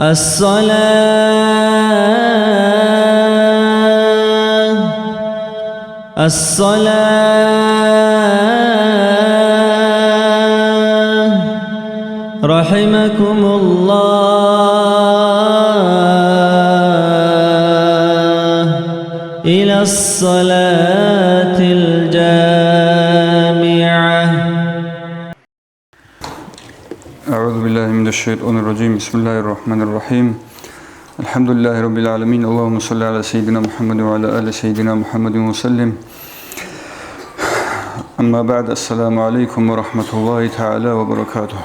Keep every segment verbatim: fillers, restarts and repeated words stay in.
الصلاة، الصلاة، رحمكم الله، إلى الصلاة الجامعة. أعوذ بالله من الشيطان الرجيم. بسم الله الرحمن الرحيم. الحمد لله رب العالمين. اللهم صل على سيدنا محمد وعلى آل سيدنا محمد وسلم. أما بعد، السلام عليكم ورحمة الله تعالى وبركاته.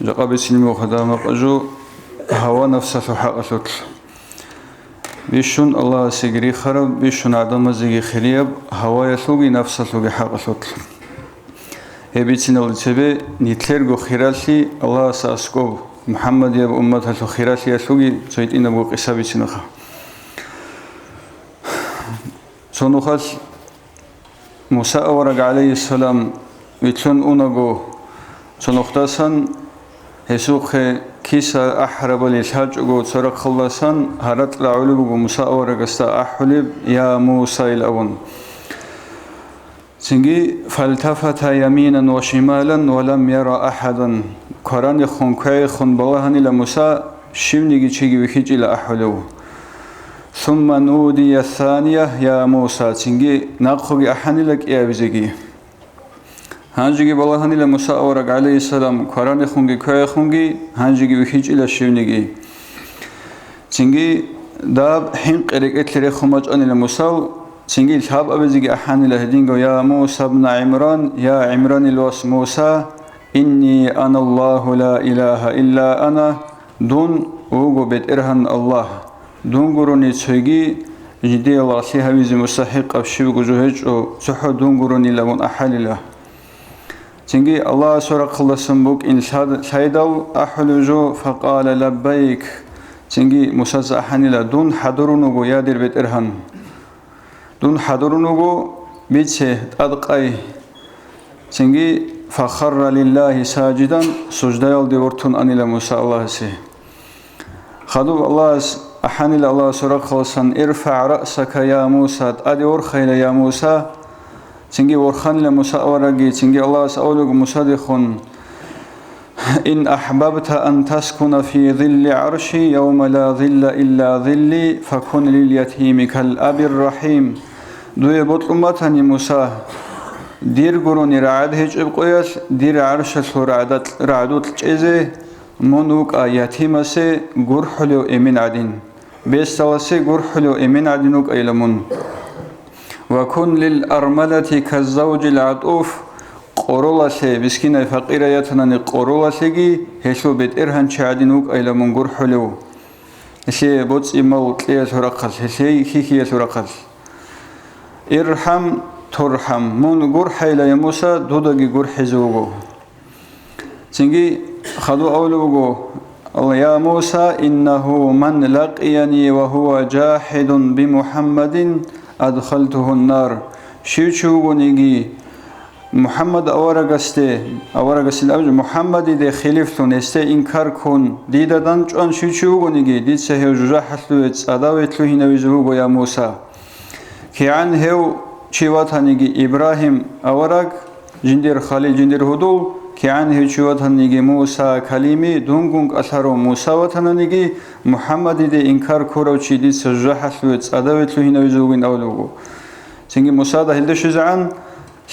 Жакъа бицинеб буго гьадаб макъ жо гьава-нафсалъул хӀакъалъулъ. Бищун Аллагьасеги рихараб, бищун гӀадамазеги хирияб гьаваялъулги нафсалъулги хӀакъалъулъ. Гьеб бициналде цебе нилъерго хиралъи Аллагьасда аскӀоб, МухӀаммадияб умматалъул хиралъиялъулги цо гьитӀинабго къиса бицинеха. Цо нухалъ Муса авараг, гӀалайгьиссалам, вилълъун унаго, цо нухдасан гьесухъе киса ахӀарабали лъачӀого, цо рахъалдасан гьаракь рагӀулеб буго Муса аварагасда ахӀулеб: «Я Муса», – ил абун. Цинги: «Фалтафата яминан ва шималан ва лам яра ахӀадан». Кваранихун, квегӀихун балагьанила Муса, щивниги чиги вихьичӀила ахӀулев. «Сумма нудия сания, я Муса», цинги нахъеги ахӀанила кӀиабизеги. Гьанжеги балагьанила Муса авараг, гӀалайгьиссалам, кваранихунги квегӀихунги, гьанжеги вихьичӀила щивниги. Цинги даб хӀинкъи рекӀелъе рехун бачӀанила Мусал, цинги лъабабизеги ахӀанила гьединго: «Я Муса бна ГӀимран, я ГӀимранил вас Муса, инни ана Аллагьу ла илагьа илла ана», дун вуго БетӀергьан Аллагь, дун гурони цойги жидее лагълъи гьавизе мустахӀикъав щивго жо гьечӀо, цохӀо дун гуронилан абун ахӀанила. Цинги Аллагьасул рахъалдасан букӀин лъад-, лъайдал ахӀулев жо: «Факъала лаббайк». Цинги Мусаца ахӀанила: «Дун хӀадурун вуго, я дир БетӀергьан. Дун хӀадурун вуго, бице, тӀад къай». Цинги: «Фахарра лиллагьи сажидан», суждаялде вортун анила Муса Аллагьасе. Хадуб Аллагьас ахӀанила Аллагьасул рахъалдасан: «ИрфагӀ раъсака, я Муса», тӀаде ворхайила, я Муса. Цинги ворханила Муса аварагги, цинги Аллагьас абулеб буго Мусадехун: «Ин ахӀбабта ан таскуна фи зилли гӀарши явма ла зилла илла зилли, факун лил ятими кал абир рахӀим». Дуе бокьун батани, Муса, дир гурони рагӀад гьечӀеб къоялъ, дир гӀаршалъул рагӀдат-, рагӀдулъ чӀезе, мун вукӀа ятимасе гурхӀулев эмен гӀадин, бесдаласе гурхӀулев эмен гӀадин вукӀайила мун. «Ва кун лил армалати каззавжил гӀатӀуф», къоролалъе, мискинай-факъирай ятанани къоролалъеги, гьелъул бетӀергьанчи гӀадин вукӀайила мун гурхӀулев. Гьелъие боцӀи-мал кьеялъул рахъалъ, гьелъие хьихьиялъул рахъалъ. «ИрхӀам турхӀам», мун гурхӀайила, я Муса, дудаги гурхӀизе вуго. Цинги хадуб абулеб буго: «Я Муса, иннагьу ман лакъияни ва гьува жахӀидун би МухӀаммадин, адхалтугьун нар». Щив чи вугониги, МухӀаммад аварагасде, аварагасде абичӀо, МухӀаммадиде хилифлъун, гьесде инкар ккун, дида дандчӀван щив чи вугониги, дица гьев жужахӀалъуве цӀадаве лъугьинавизе вуго, я Муса. КигӀан гьев чи ватаниги, Ибрагьим авараг, жиндир халил, жиндир гьудул, кигӀан гьев чи ватаниги, Муса калими, дунгун кӀалъарав Муса ватананиги, МухӀаммадиде инкар ккурав чи дица жужахӀалъуве цӀадаве лъугьинавизе вугин абулеб буго. Цинги Мусада гьелде щвезегӀан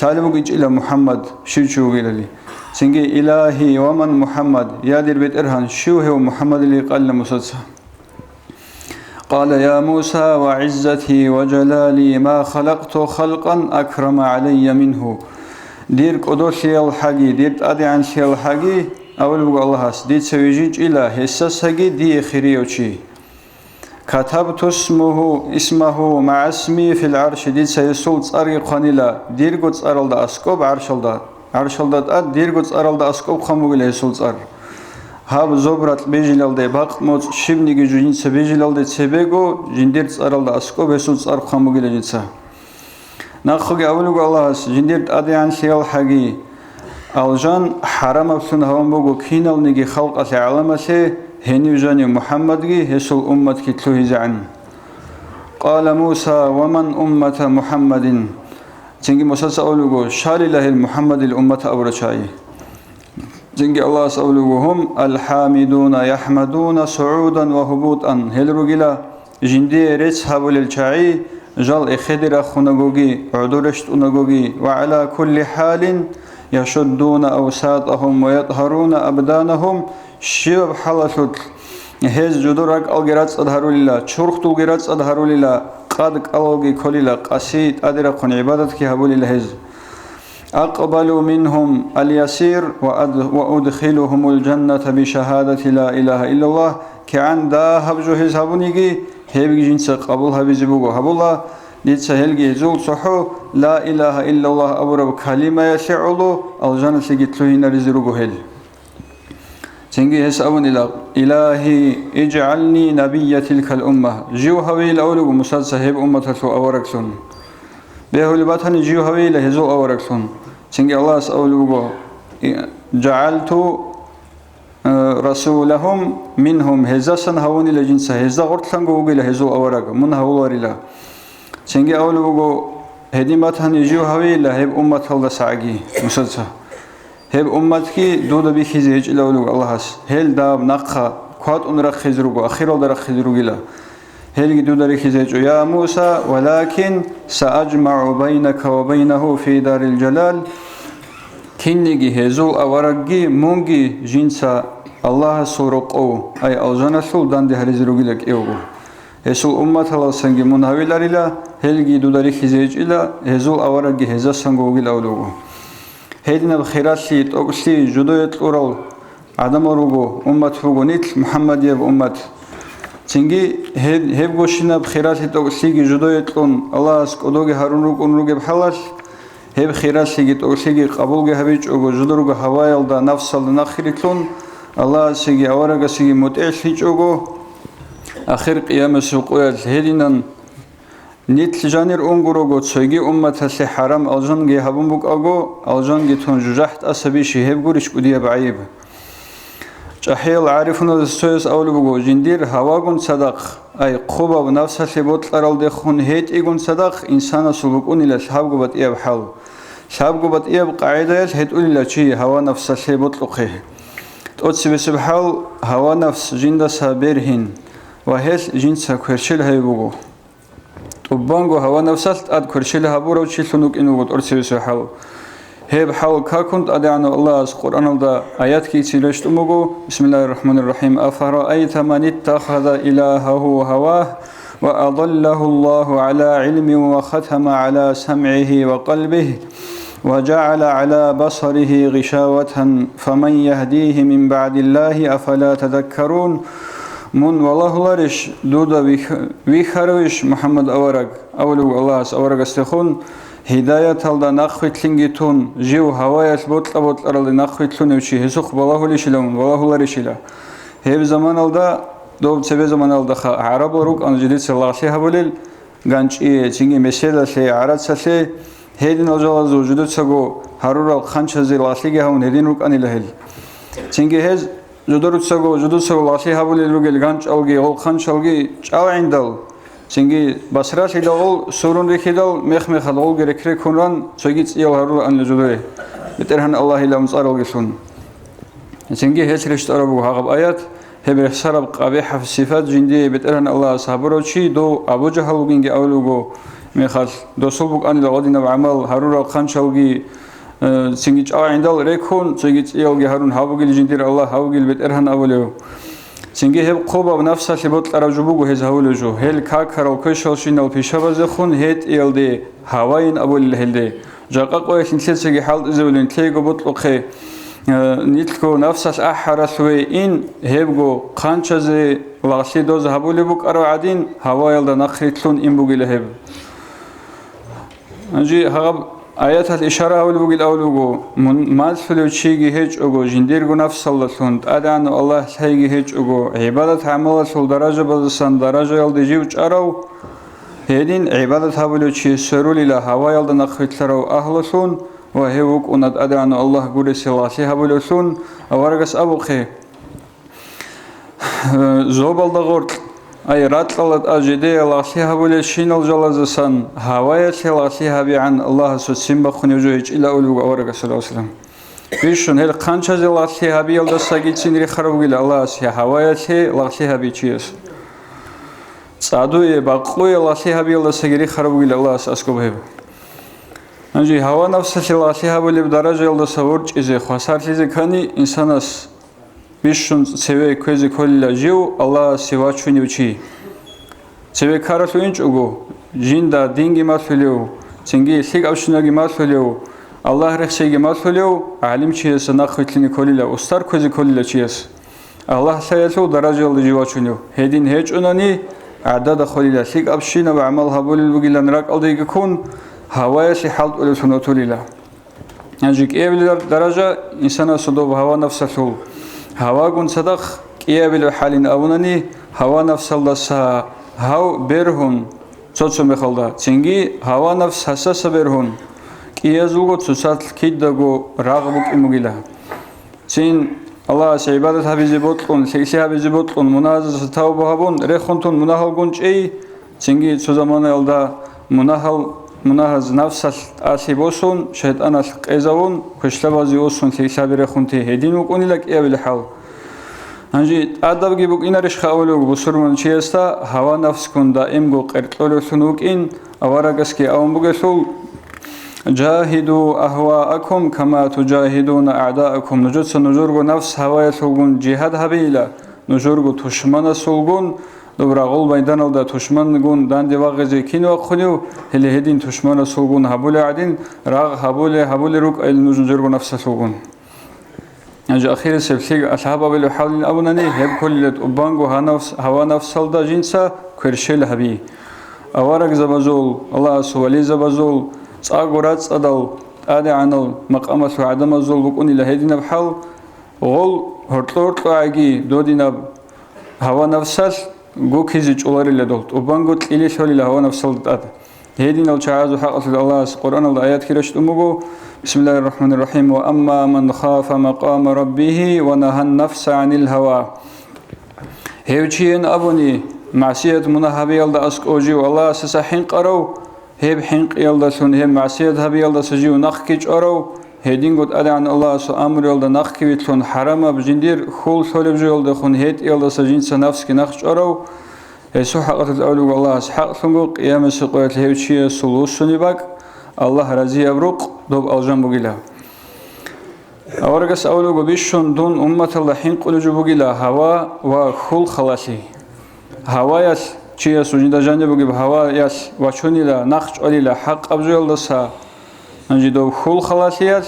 лъалеб бугичӀила МухӀаммад щив чи вугилали. Цинги: «Илагьи, ва ман МухӀаммад?» Я дир БетӀергьан, щив гьев МухӀаммадилан? Гьикъанила Мусаца. «Къала: я Муса, ва гӀиззати ва жалали ма халакъту халкъан акрама гӀалайя мингьу». Дир кӀодолъиялъаги, дир тӀадегӀанлъиялъаги, абулеб буго Аллагьас, дица вижичӀила гьесдасаги дие хирияв чи. «Катабту исмагьу, исмагьу магӀа исми фил гӀарши», дица гьесул цӀарги хъванила, дирго цӀаралда аскӀоб гӀаршалда, гӀаршалда тӀад дирго цӀаралда аскӀоб хъван бугила гьесул цӀар. Гьаб зоб-ракь бижилалде, бакъ-моцӀ щибниги жинца бижилалде цебего жиндир цӀаралда аскӀоб гьесул цӀар хъван бугила жинца. Нахъеги абулеб буго Аллагьас, жиндир тӀадегӀанлъиялъаги, Алжан хӀарамаблъун гьавун буго киналниги халкъалъе гӀаламалъе, гьенив жанив МухӀаммадги гьесул умматги лъугьизегӀан. Къала Муса: «Ва ман уммата МухӀаммадин?» Цинги Мусаца абулеб буго: «Щалила гьел МухӀаммадил уммат абурал чагӀи?» Цинги Аллагьас абулеб буго: «Гьум алхӀамидуна яхӀмадуна сугӀудан ва гьубутӀан», гьел ругила жиндие рецц гьабулел чагӀи, жал эхеде рахунагоги, гӀодор рещтӀунагоги, «ва гӀала кулли хӀалин яшуддуна авсатӀагьум ва ятгьаруна абданагьум», щибаб хӀалалъулъ гьез жодор ракӀалги рацӀцӀад гьарулила, чурхдулги рацӀцӀад гьарулила, къад кӀалалги кколила, къаси тӀаде рахъун гӀибадатги гьабулила гьез. «Акъбалу мингьум аль-ясир ва ад-, ва удхилугьумул жанната бишагьадати ла илагьа иллаллагь», кигӀан дагьаб жо гьез гьабуниги, гьебги жинца къабул гьабизе буго. Гьабула, дица гьелги гьезул цохӀо ла илагьа иллаллагь абураб калимаялъе гӀоло алжаналъеги лъугьинаризе руго гьел. Цинги гьес абунила: «Илагьи, ижгӀални набийя тилкал умма». Жив гьавейил авлуго Мусаца гьеб умматалъул авараглъун. Бегьулеб батани, жив гьавейила гьезул авараглъун. Цинги Аллагьас абулеб буго: «ЖагӀалту, э, расулагьум мингьум», гьездасан гьавунила жинца, гьезда гъоркьанго вугила гьезул авараг, мун гьавуларила. Цинги абулеб буго: «Гьедин батани, жив гьавейила гьеб умматалдасагӀаги Мусаца. Гьеб умматги дуда бихьизе гьечӀила», – абулеб Аллагьас. «Гьел даб нахъа кватӀун рахъизе руго, ахиралда рахъизе ругила. Гьелги дуда рихьизе гьечӀо, я Муса, валакин сааджмагӀу байнака ва байнагьу фи дарил жалал». Кинниги гьезул аварагги мунги жинца Аллагьасул рокъов, ай алжаналъул данде гьаризе ругила кӀиявго. Гьесул умматаласанги мун гьавиларила, гьелги дуда рихьизе гьечӀила, гьезул аварагги гьезасанго вугила абулеб буго. Гьединаб хиралъи, тӀокӀлъи жудое кьурал гӀадамал руго, уммат буго нилъ, МухӀаммадияб уммат. Цинги гьеб-, гьебгощинаб хиралъи, тӀокӀлъиги жудое кьун, Аллагьас кӀодоги гьарун рукӀун ругеб хӀалалъ, гьеб хиралъиги тӀокӀлъиги къабулги гьабичӀого, жударго гьаваялда, нафсалда нахъе рилълъун, Аллагьасеги аварагасеги мутӀигӀлъичӀого, ахир къиямасеб къоялъ гьединан Нилъ жанир унгурого, цоги умматалъе хӀарам алжанги гьабун букӀаго, алжанги тун жужахӀ тӀаса бищи, гьеб гурищ кӀудияб гӀайиб? ЧӀахӀиял гӀарифуназда цояс абулеб буго, жиндир гьавагун цадахъ, ай, хъубаб нафсалъе бокьаралдехун гьетӀигун цадахъ инсанасул букӀунила лъабго батӀияб хӀал. Лъабго батӀияб къагӀидаялъ гьетӀулила чи гьава-нафсалъе бокьухъе. ТӀоцебесеб хӀал, гьава-нафс жиндаса бергьин ва гьелъ жинца кверщел гьабиб буго. ТӀубанго гьава-нафсалъ тӀад кверщел гьабурав чилъун вукӀин вуго тӀоцебесеб хӀал. Гьеб хӀал какун ТӀадегӀанав Аллагьас Къуръаналда аятги цин рещтӀун буго: «Бисмиллагьир рахӀманир рахӀим. Афараайта ман иттахаза илагьагьу гьавагь ва адаллагьу Аллагьу гӀала гӀилмин ва хатама гӀала самгӀигьи ва къалбигь ва жагӀала гӀала басаригьи гъишаватан, фаман ягьдигьи мин баъдиллагьи, афала тазаккарун?» Мун валагьуларищ, дуда вих-, вихьаравищ, МухӀаммад авараг? Абулеб Аллагьас аварагасдехун, гьидаяталда нахъвилълъинги тун, жив гьаваялъ бокьа-бокьаралде нахъвилълъунев чи гьесухъ балагьулищила мун, валагьуларищила? Гьеб заманалда, доб цебе заманалдаха гӀарабал рукӀана жидеца лагълъи гьабулел, ганчӀие, цинги меседалъе, гӀарацалъе, гьединал жалазул жудуцаго гьарурал хъанчазе лагълъиги гьавун гьедин рукӀанила гьел. Цинги гьез жудуцаго, жудуцаго лагълъи гьабулел ругел ганчӀалги гъол хъанчалги чӀалгӀиндал, цинги Басралъидал гъол сурун рихьидал, мех-мехалъ гъолги рекрекун ран, цоги цӀиял гьарулаанила жудуе, БетӀергьан Аллагьилан цӀаралгилъун. Цинги гьелъ рещтӀараб буго гьагъаб аят, гьеб рехсараб къабихӀаб сипат жиндие БетӀергьан Аллагьас гьабурав чи, дов Абу Жагьал вугинги абулеб буго мехалъ, досул букӀанила гъодинаб гӀамал, гьарурал хъанчалги, э, цинги чӀалгӀиндал рекун, цоги цӀиялги гьарун, гьаб бугил жиндир Аллагь, гьаб бугил БетӀергьан абулев. Цинги гьеб хъубаб нафсалъе бокьараб жо буго гьез гьавулев жо. Гьел какарал квешалщинал пишабазехун гьетӀиялде гьаваин абулел гьелде. Жакъа къоялъ нилъецаги хӀалтӀизабулин, нилъего бокьухъе, э, нилъго нафсалъ ахӀаралъуве ин, гьебго хъанчазе лагълъи доз гьабулеб букӀарав гӀадин, гьаваялда нахърилълъун ин бугила гьеб. Гьанже гьаб аяталъ ишара гьавулеб бугил авлуго, мун-, малъулев чиги гьечӀого, жиндирго нафсалдалъун, ТӀадегӀанав Аллагь лъайги гьечӀого, гӀибадат-гӀамалалъул даражабаздасан даражаялде жив чӀарав, Гьедин гӀибадат гьабулев чи сверулила гьаваялда нахърилълъарав агьлулъун, Ва гьев вукӀуна ТӀадегӀанав Аллагь гуресел лагълъи гьабулевлъун. Аварагас абухъе, зобалда гъоркь, ай, ракьалда тӀад жидее лагълъи гьабулелщинал жалаздасан гьаваялъе лагълъи гьабигӀан Аллагьасул ццин бахъунев жо гьечӀила, абулеб буго аварагас, саллаллагьу гӀалайгьи вассалам. Бищун гьел хъанчазе лагълъи гьабиялдасагицин рихарав вугила Аллагьас гьаваялъе лагълъи гьаби чияс. ЦӀадуе, бакъуе лагълъи гьабиялдасаги рихарав вугила Аллагьас аскӀоб гьеб. Гьанже гьава-напсалъе лагълъи гьабулеб даражаялдаса ворчӀизе, хвасарлъизе ккани, инсанас бищун цеве кквезе кколила жив Аллагьасе вачунев чи. Цеве ккаралъув инчӀого, жинда динги малъулев, цинги лъикӀабщинаги малъулев, Аллагь рехсейги малъулев гӀалимчиясда нахъвилълъине кколила, устар кквезе кколила чияс. Аллагь лъаялъул даражаялда жив вачунев. Гьедин гьечӀунани, гӀадада холила, лъикӀабщинаб гӀамал гьабулел бугилан ракӀалдеги ккун, гьаваялъе хӀалтӀулевлъун ватулила. Гьанже кӀиабилеб даража инсанасул доб гьава-напсалъул. Гьавагун цадахъ кӀиабилеб хӀалин абунани, гьава-напсалдаса гьав бергьун, цо-цо мехалда, цинги гьава-напс гьасаса бергьун, кӀиязулго цоцалъ кидаго рагъ букӀин бугила. Цин Аллагьасе гӀибадат гьабизе бокьун, лъикӀлъи гьабизе бокьун, мунагьаздаса тавба гьабун, рехун тун мунагьалгун чӀей, цинги цо заманаялда мунагьал, мунагьаз напсалъ тӀалъи босун, шайтӀаналъ къезавун, квешлъабазе осун лъикӀлъаби рехун те гьедин вукӀунила кӀиабилеб хӀал. Гьанже тӀадабги букӀинарищха абулеб буго бусурман чиясда гьава-напсгун даимго къеркьолевлъун вукӀин, аварагасги абун бугелъул: «Жагьиду агьваакум кама тужагьидуна агӀдаакум», нужеца нужерго напс гьаваялъулгун жигьад гьабейила, нужерго тушманасулгун, доб рагъул майданалда тушмангун данде вагъизе кин вахъунев, гьеле гьедин тушманасулгун гьабулей гӀадин, рагъ гьабулей, гьабулей рукӀайила нуж нужерго напсалъулгун. Гьанже ахирисеб лъикӀаб гьабабилеб хӀалин абунани, гьеб кколила тӀубанго гьанав-, гьава-напсалда жинца кверщел гьаби. Аварагзабазул, Аллагьасул вализабазул, цӀакъго рацӀцӀадал, тӀадегӀанал макъамалъул гӀадамазул букӀунила гьединаб хӀал, гъол гьоркьо-гьоркьогӀаги додинаб гьава-напсалъ гуккизе чӀоларила дол, тӀубанго кьили лъолила гьава-напсалда тӀад. Гьединал чагӀазул хӀакъалъулъ Аллагьас Къуръаналда аятги рещтӀун буго: «Бисмиллагьир рахӀманир рахӀим. Ва амма ман хафа макъама раббигьи ва нагьан нафса гӀанил гьава». Гьев чийин абуни, магӀсият-мунагь гьабиялда аскӀов жив Аллагьасдаса хӀинкъарав, гьеб хӀинкъиялдалъун гьеб магӀсият гьабиялдаса жив нахъги чӀварав, гьединго ТӀадегӀан Аллагьасул амруялда нахъги вилълъун, хӀарамаб жиндир хьул лъолеб жоялдехун гьетӀиялдаса жинца нафсги нахъ чӀварав, гьесул хӀакъалъулъ абулеб буго Аллагьас хӀакълъунго, къиямасеб къоялъ гьев чиясул вуссунеб бакӀ, Аллагь разияб рукъ, доб алжан бугила. Аварагас абулеб буго: «Бищун дун умматалда хӀинкъулеб жо бугила гьава ва хьул халалъи». Гьаваялъ, чиясул жинда жаниб бугеб гьаваялъ вачунила, нахъ чӀвалила хӀакъаб жоялдаса, гьанже доб хьул халалъиялъ,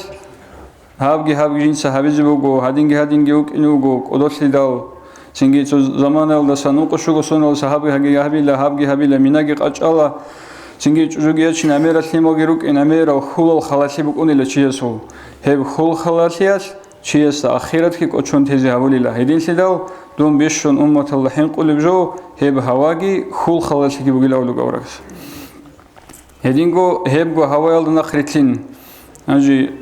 гьабги-гьабги жинца гьабизе буго, гьадинги-гьадинги вукӀине вуго, кӀодолъидал, цинги цо заманаялдаса нукъо щуго соналдаса гьабги-гьабги гьабила, гьабги гьабила, минаги къачӀала, цинги чӀужуги ячин, гӀемерал лъималги рукӀин, гӀемерал хьулал халалъи букӀунила чиясул. Гьеб хьул халалъиялъ чиясда ахиратги кӀочон тезе гьабулила. Гьединлъидал дун бищун умматалда хӀинкъулеб жо гьеб гьаваги хьул халалъиги бугила абулеб буго аварагас. Гьединго гьебго гьаваялда нахъ рилълъин. Гьанже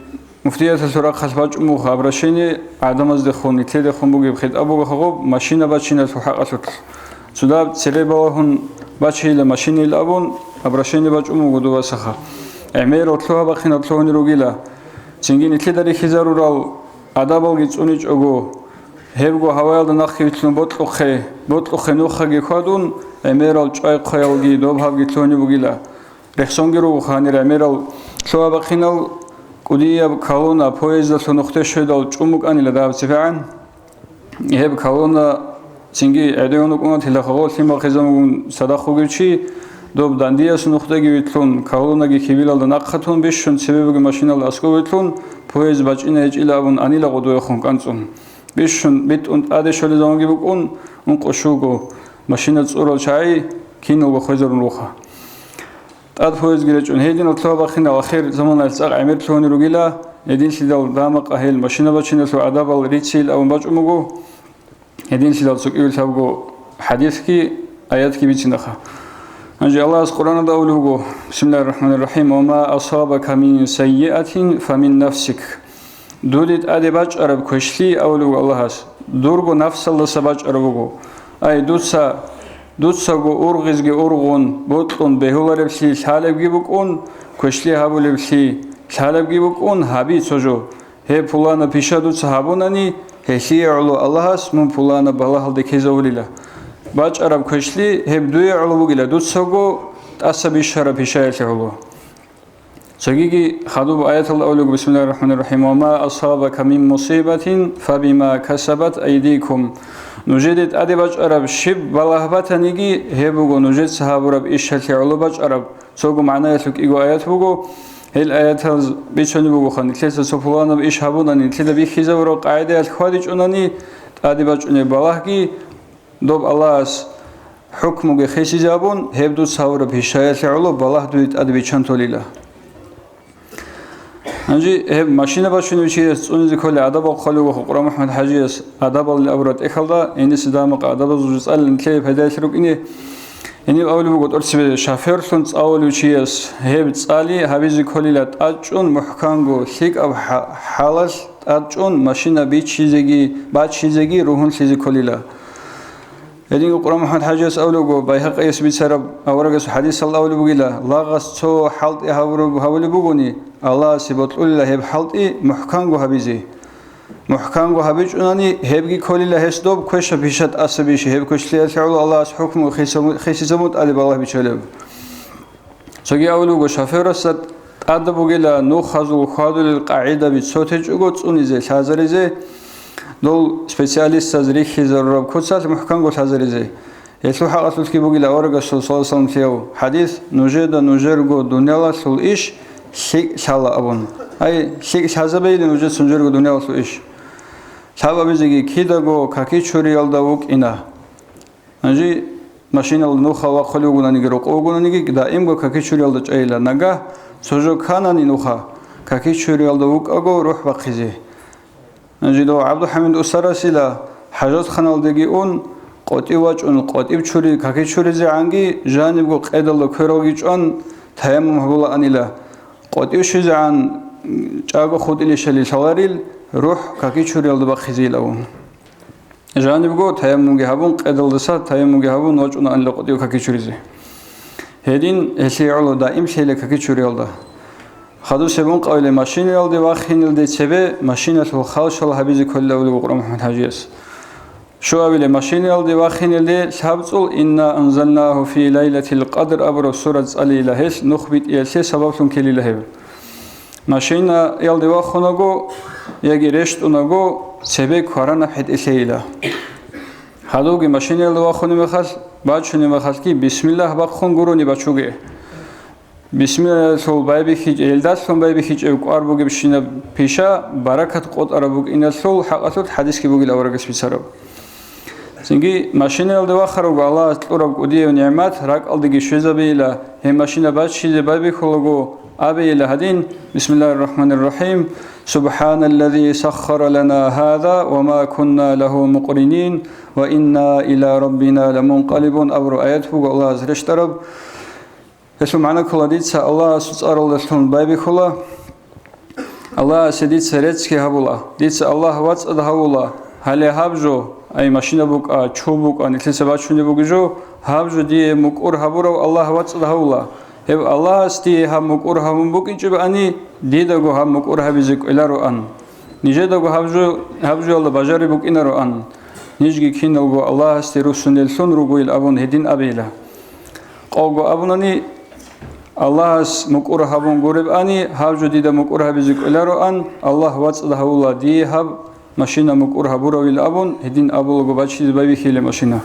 муфтияталъул рахъалъ бачӀун буго обращение гӀадамаздехун, нилъедехун бугеб хитӀаб буго гьаб машина бачиналъул хӀакъалъулъ. Цо даб цере балагьун бачейила машинайилан абун обращение бачӀун буго дубасаха. ГӀемерал лъугьа-бахъинал лъугьунел ругила. Цинги нилъеда рихьизарурал адабалги цӀуничӀого, гьебго гьаваялда нахъги вилълъун бокьухъе, бокьухъе нухаги хьвадун, гӀемерал чӀвай-хъваялги доб гьабги лъугьунеб бугила. Рехсонги руго гьанир гӀемерал лъугьа-бахъинал кӀудияб колонна поездалъун нухде щведал чӀун букӀанила дагьаб цебегӀан. Гьеб колонна цинги гӀедегӀун вукӀуна, тилахаго лъимал хъизамгун цадахъ вугев чи, доб дандияс нухдаги вилълъун, колоннаги кибилалда нахъа тун бищун цебе бугеб машиналда аскӀов вилълъун, поезд бачӀина гьечӀила абун анила гъодояхун кӀанцӀун. Бищун битӀун тӀаде щолеб заманги букӀун, ункъо-щуго машина цӀурал чагӀи киналго хвезарун руха. ТӀад поездги речӀун, гьединал лъугьа-бахъинал ахир заманаялъ цӀакъ гӀемер лъугьунел ругила, гьединлъидал дагьа-макъа гьел машина бачиналъул адабал рицейилан абун бачӀун буго, гьединлъидал цо кӀиго лъабго хӀадисги, аятги бицинаха. Гьанже Аллагьас Къуръаналда абулеб буго: «Бисмиллагьир рахӀманир рахӀим, ва ма асабака мин саййиатин, фа мин нафсик». Дуде тӀаде бачӀараб квешлъи, абулеб буго Аллагьас, дурго нафсалдаса бачӀараб буго. Ай, дуца, дуцаго ургъизги ургъун, бокьун бегьулареблъи лъалебги букӀун, квешлъи гьабулеблъи лъалебги букӀун, гьаби цо жо. Гьеб пуланаб пиша дуца гьабунани, гьелъие гӀоло Аллагьас мун пуланаб балагьалде ккезавулила. БачӀараб квешлъи гьеб дуе гӀоло бугила, дуцаго тӀаса бищараб пишаялъе гӀоло. Цогиги хадуб аяталда абулеб: «Бисмиллагьир рахӀманир рахӀим, ва ма асабака мин мусибатин, фа бима касабат айдикум». Нужеде тӀаде бачӀараб щиб балагь батаниги, гьеб буго нужеца гьабураб ишалъе гӀоло бачӀараб. Цого магӀнаялъул кӀиго аят буго. Гьел аятаз бицунеб бугоха, нилъеца цо пуланаб иш гьабунани, нилъеда бихьизабураб къагӀидаялъ хьвадичӀунани, тӀаде бачӀунеб балагьги, доб Аллагьас хӀукмуги хисизе абун, гьеб дуца гьабураб пишаялъе гӀоло балагь дуе тӀаде биччан толила. Гьанже гьеб машина бачунев чияс цӀунизе кколел адабал хъвалев вуго Къурбан МухӀамад ХӀажияс, адабал абураб тӀехьалда, гьениса дагьаб-макъ адабазул жо цӀалилан нилъее пайдаялъ рукӀине. Гьениб абулеб буго тӀоцебе, шофёрлъун цӀалулев чияс гьеб цӀали гьабизе кколила тӀадчӀун мухӀканго, лъикӀаб хӀа-, хӀалалъ тӀадчӀун машина бичизеги, бачизеги ругьунлъизе кколила. Гьединго Къурбан МухӀамад ХӀажияс абулеб буго, Байгьакъияс бицараб, аварагасул хӀадисалда абулеб бугила, лагъас цо хӀалтӀи гьабураб-, гьабулеб бугони, Аллагьасе бокьулила гьеб хӀалтӀи мухӀканго гьабизе. МухӀканго гьабичӀунани, гьебги кколила гьес доб квешаб пиша тӀаса бищи, гьеб квешлъиялъе гӀоло Аллагьас хӀукму хисабу-, хисизабун тӀаде балагь биччалеб. Цоги абулеб буго, шофёрасда тӀадаб бугила нухазул хьвадулел къагӀидаби цо течӀого цӀунизе, лъазаризе, дол специалистаз рихьизарураб куцалъ мухӀканго лъазаризе. Гьелъул хӀакъалъулъги бугила аварагасул саллаллагьу гӀалайгьи вассаллам лъеяв хӀадис: «Нужеда нужерго дуниялалъул иш лъикӀ лъала», – абун. Ай, лъикӀ лъазабейилан нужеца нужерго дуниялалъул иш. Лъабабизеги кидаго какичуриялда вукӀина. Гьанже машиналда нуха вахъулев вугонаниги, рокъов вугонаниги, даимго какичуриялда чӀайила. Нагагь цо жо кканани нуха, какичуриялда вукӀаго рухӀ бахъизе. Гьанже дов ГӀабдулхӀамид усарасила хӀажатханалдеги ун, къотӀив вачӀун, къотӀив чури-, какичуризегӀанги, жанибго къедалда квералги чӀван, таяммум гьабулаанила. КъотӀив щвезегӀан чӀаго хутӀилищали лъаларил, рухӀ какичуриялда бахъизейилавун. Жанибго таяммумги гьабун, къедалдаса таяммумги гьабун вачӀунаанила къотӀив какичуризе. Гьедин гьелъие гӀоло даим лъейила какичуриялда. Хадусеб ункъабилеб машинаялде вахинелде цебе машиналъул халшал гьабизе кколила абулеб Къурбан МухӀамад ХӀажияс. Щуабилеб машинаялде вахинелде лъабцӀул «Инна анзалнагьу фи лайлатил къадр» абураб сурат цӀалейила, гьелъ нух битӀиялъе сабаблъун ккелила гьеб. Машинаялде вахунаго яги рещтӀунаго, цебе кваранаб хӀетӀе лъейила. Гьадубги машинаялде вахунеб мехалъ, бачунеб мехалъги, бисмиллагь бахъун гурони бачуге. Бисмиллагьалъул байбихьичӀ-, гьелдалъун байбихьичӀеб кӀвар бугебщинаб пиша баракат къотӀараб букӀиналъул хӀакъалъулъ хӀадисги бугила аварагас бицараб. Цинги машинаялде вахаравго Аллагьас кьураб кӀудияб нигӀмат ракӀалдеги щвезабейила, гьеб машина баччизе байбихьулаго абейила гьадин: «Бисмиллагьир рахӀманир рахӀим. Субханаллази саххара лана гьаза ва ма кунна лагьу мукъринин, ва инна иля раббина ламункъалибун» абураб аят буго Аллагьас рещтӀараб. Гьелъул магӀна ккола: дица Аллагьасул цӀаралдалъун байбихьула, Аллагьасе дица реццги гьабула, дица Аллагь вацӀцӀад гьавула, гьале гьаб жо, ай машина букӀа, чу букӀа, нилъеца бачунеб бугеб жо, гьаб жо дие мукӀур гьабурав Аллагь вацӀцӀад гьавула. Гьеб Аллагьас дие гьаб мукӀур гьабун букӀинчӀебани, дидаго гьаб мукӀур гьабизе кӀвелароан. Нижедаго гьаб жо-, гьаб жоялда бажари букӀинароан, нижги киналго Аллагьасде руссунеллъун ругойил абун гьедин абейила. Къого абунани, Аллагьас мукӀур гьабун гуребани, гьаб жо дида мукӀур гьабизе кӀвелароан, Аллагь вацӀцӀад гьавула дие гьаб машина мукӀур гьабуравил абун, гьедин абулаго бачизе байбихьила машина.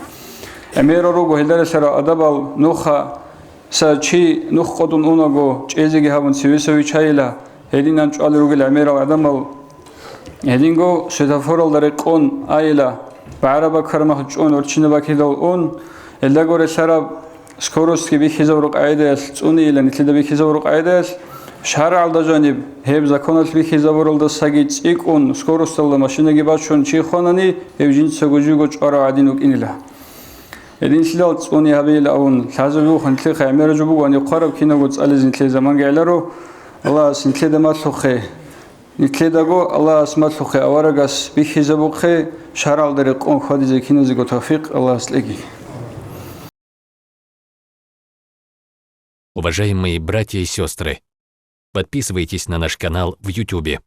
ГӀемерал руго гьелда релълъарал адабал, нуха, са чи нух къотӀун унаго, чӀезеги гьабун цевеса вичайила, гьединан чӀвалел ругел гӀемерал гӀадамал. Гьединго светофоралда рекъон айила, багӀараб баккараб махалъ чӀун, орччинаб баккидал ун, гьелдаго релълъараб скоростьги бихьизабураб къагӀидаялъ, цӀунейила нилъеда бихьизабураб къагӀидаялъ, шаргӀалда жаниб, гьеб законалъ бихьизабуралдасаги цӀикӀкӀун, скоросталда машинаги бачун чи хванани, гьев жинцаго живго чӀварав гӀадин вукӀинила. Гьединлъидал цӀуни гьабейилавун лъазабиухъ нилъехъе гӀемераб жо бугоан, хъвараб кинабго цӀализе нилъее заманги гӀеларо. Аллагьас нилъеда малъухъе, нилъедаго Аллагьас малъухъе аварагас бихьизабухъе, шаргӀалда рекъон хьвадизе киназего тавфикъ Аллагьас кьеги. Уважаемые братья и сестры, подписывайтесь на наш канал в Ютубе.